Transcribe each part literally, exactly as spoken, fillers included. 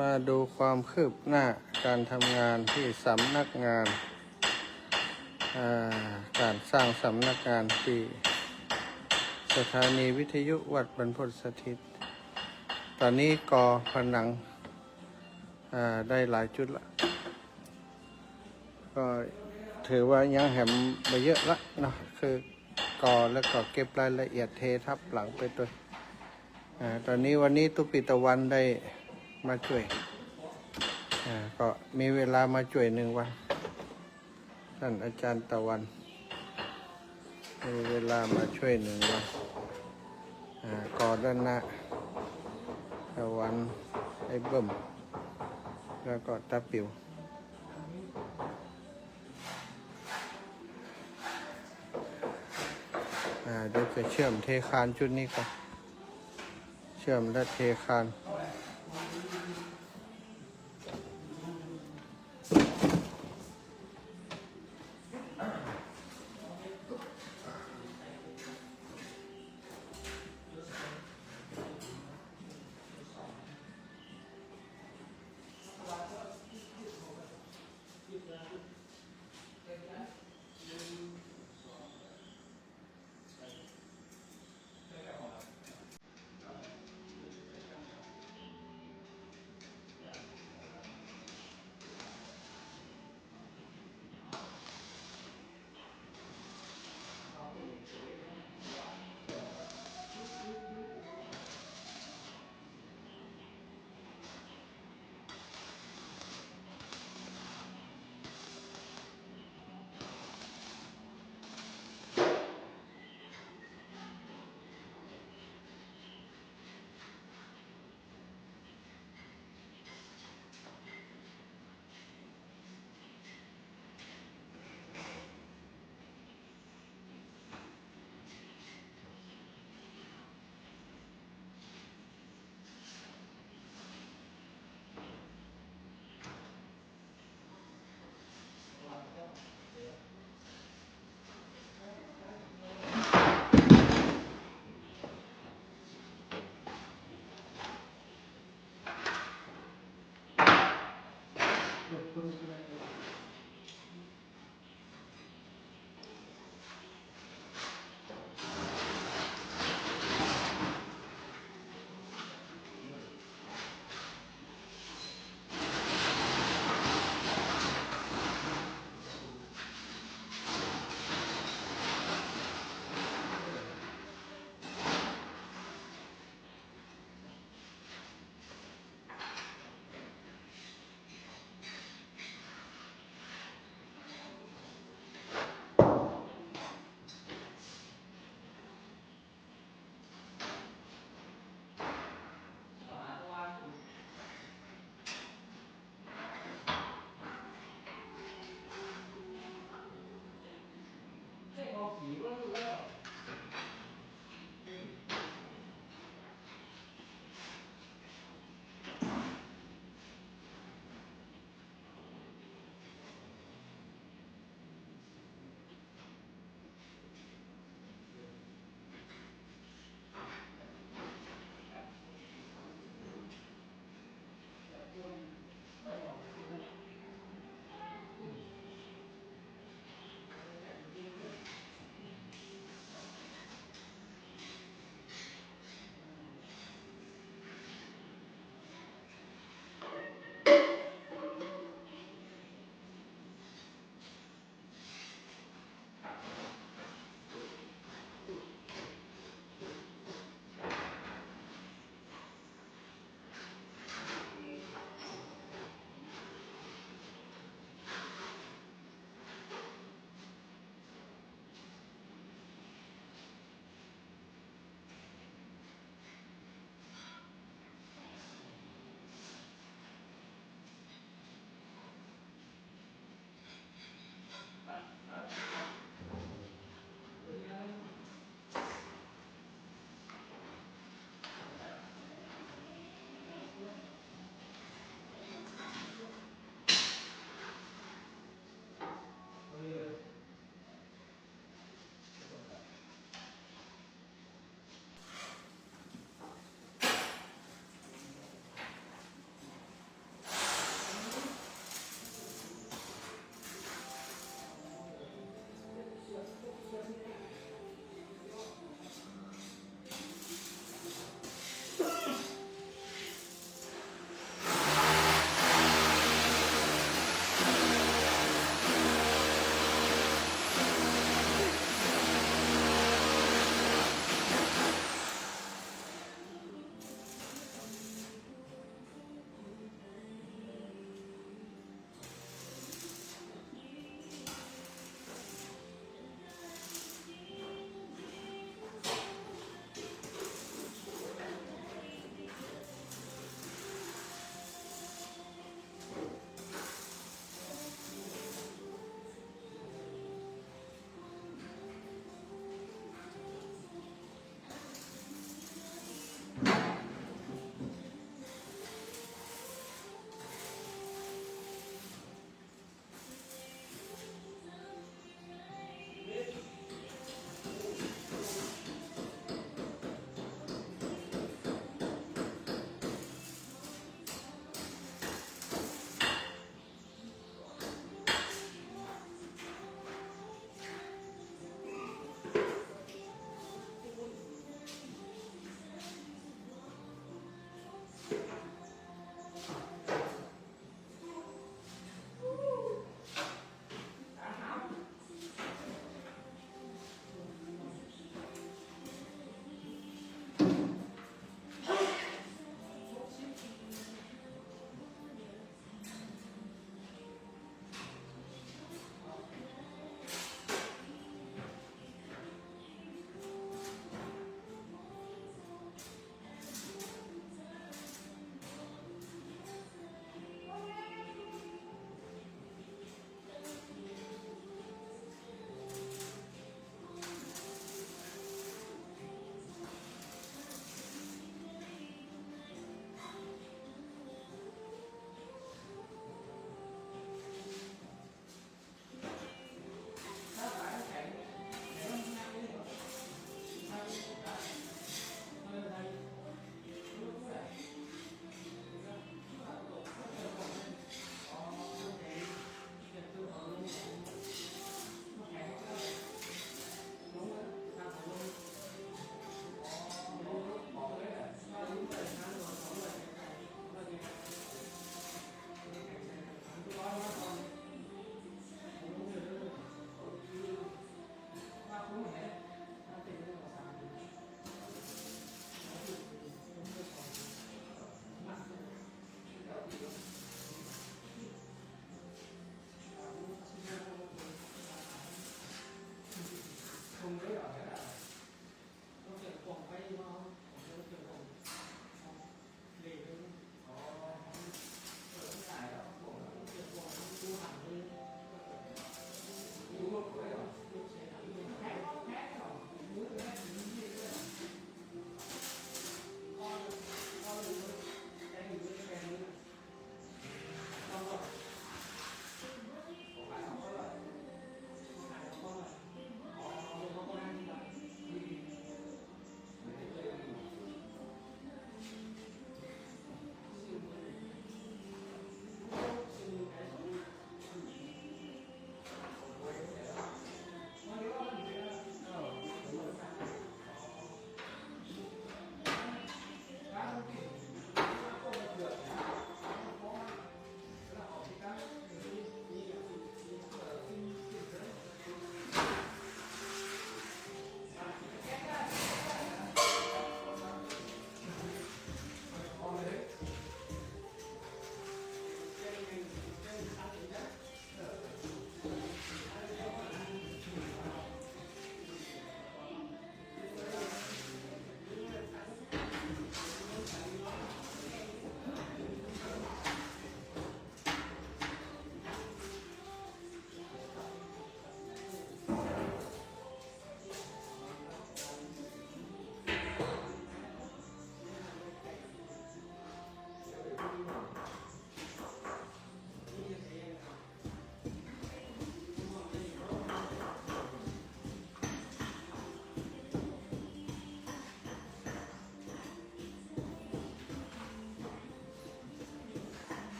มาดูความคืบหน้าการทำงานตี้สำนักงาน อ่า ก๋านสร้างสำนักงานตี้สถานีวิทยุวัดบรรพตสถิต ต๋อนนี้ก่อผนัง อ่า ได้หลายจุดละ ก็ถือว่ายังแหมบ่เยอะละเนาะ คือก่อแล้วก็เก็บรายละเอียดเททับหลังไปตวย อ่า ต๋อนนี้วันนี้ตุ๊ปิตะวันได้มาจ้วย อ่า ก็มีเวลามาจ้วยหนึ่งวัน ต้านอาจ๋ารย์ตะวัน มีเวลามาจ้วยหนึ่งวัน อ่า ก่อด้านหน้า ตะวัน ไอ้เบิ่ม แล้วก็ตาปิ๋ว อ่า เดี๋ยวจะเชื่อมเทคานจุดนี้ก่อน เชื่อมและเทคาน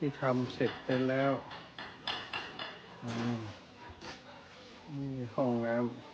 ที่ทำเสร็จไปแล้ว อืม นี่ห้องน้ำ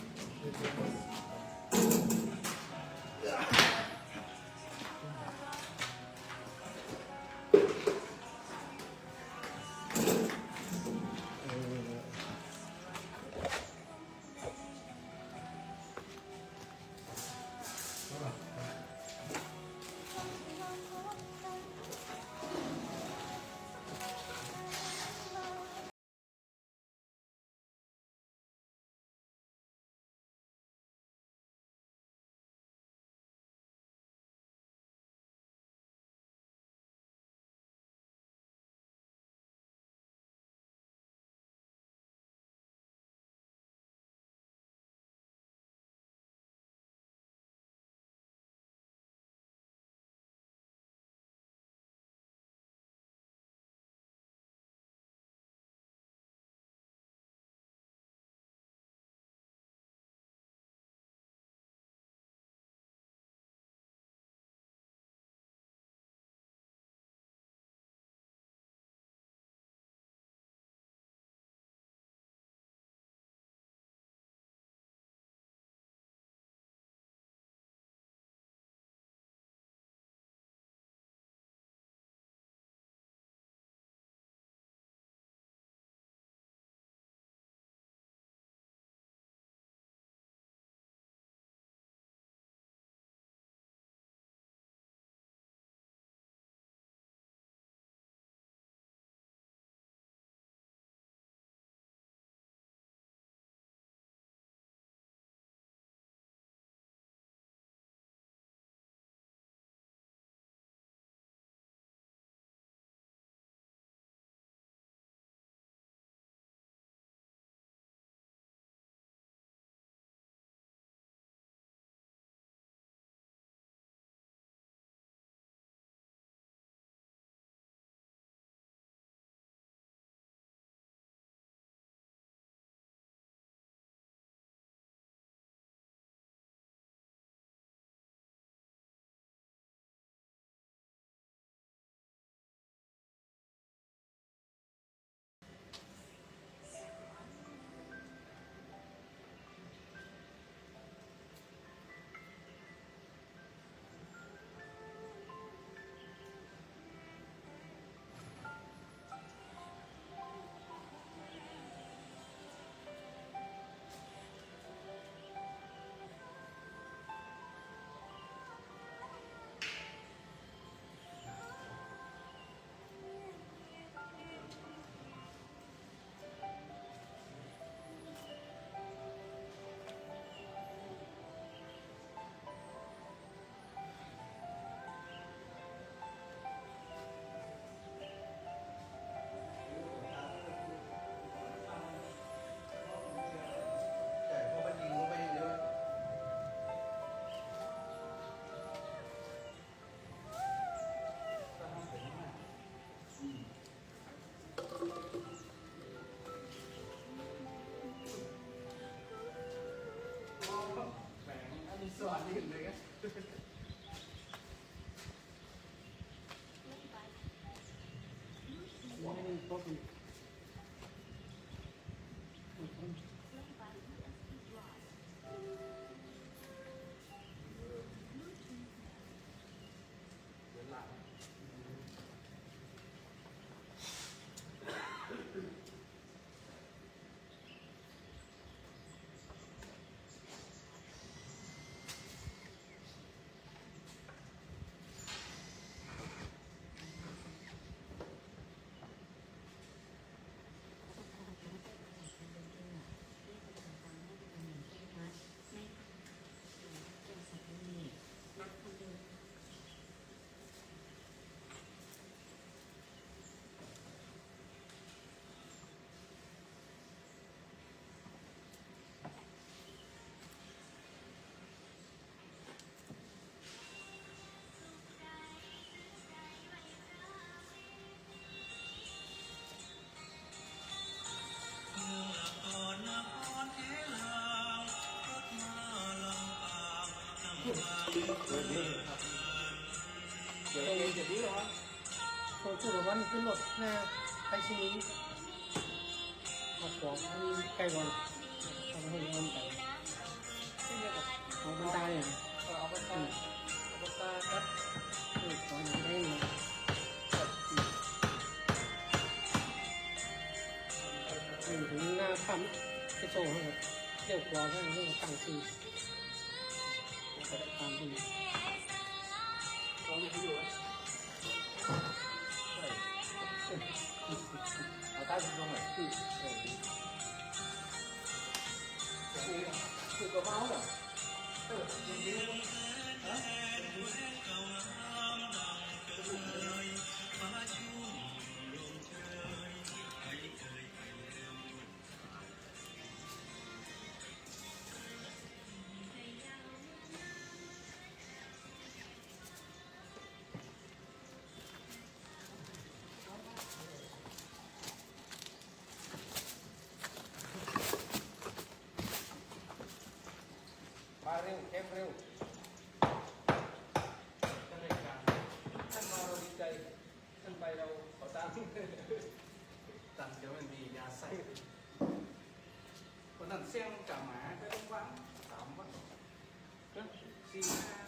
เดี๋ยวเย็นจะดีเหรอ โอ้ ตู้ละวันขึ้นรถแน่ ไปที่นี่ เอาของอันนี้ใกล้ก่อน เอาไปให้มันไป ของบรรดาเนี่ย เออ เอาบรรดา อืม เอาบรรดาครับ เออ ของอย่างนี้เนี่ย อืม ถึงหน้าถ้ำที่โซ่ครับ เรียกรอให้เราตั้งชื่อ ตามที่ เอาใต้ตรงไหน อืม เออ ถูกกับเมาส์เหรอ เออ มาเร็ว เข้มเร็ว ท่านเลขา ท่านมาเราดีใจ ท่านไปเราขอตังค์ ตังค์จะไม่มียาใส่ วันนั้นเสี่ยงกับหมาไปโรงพยาบาลสามวัน สี่ห้า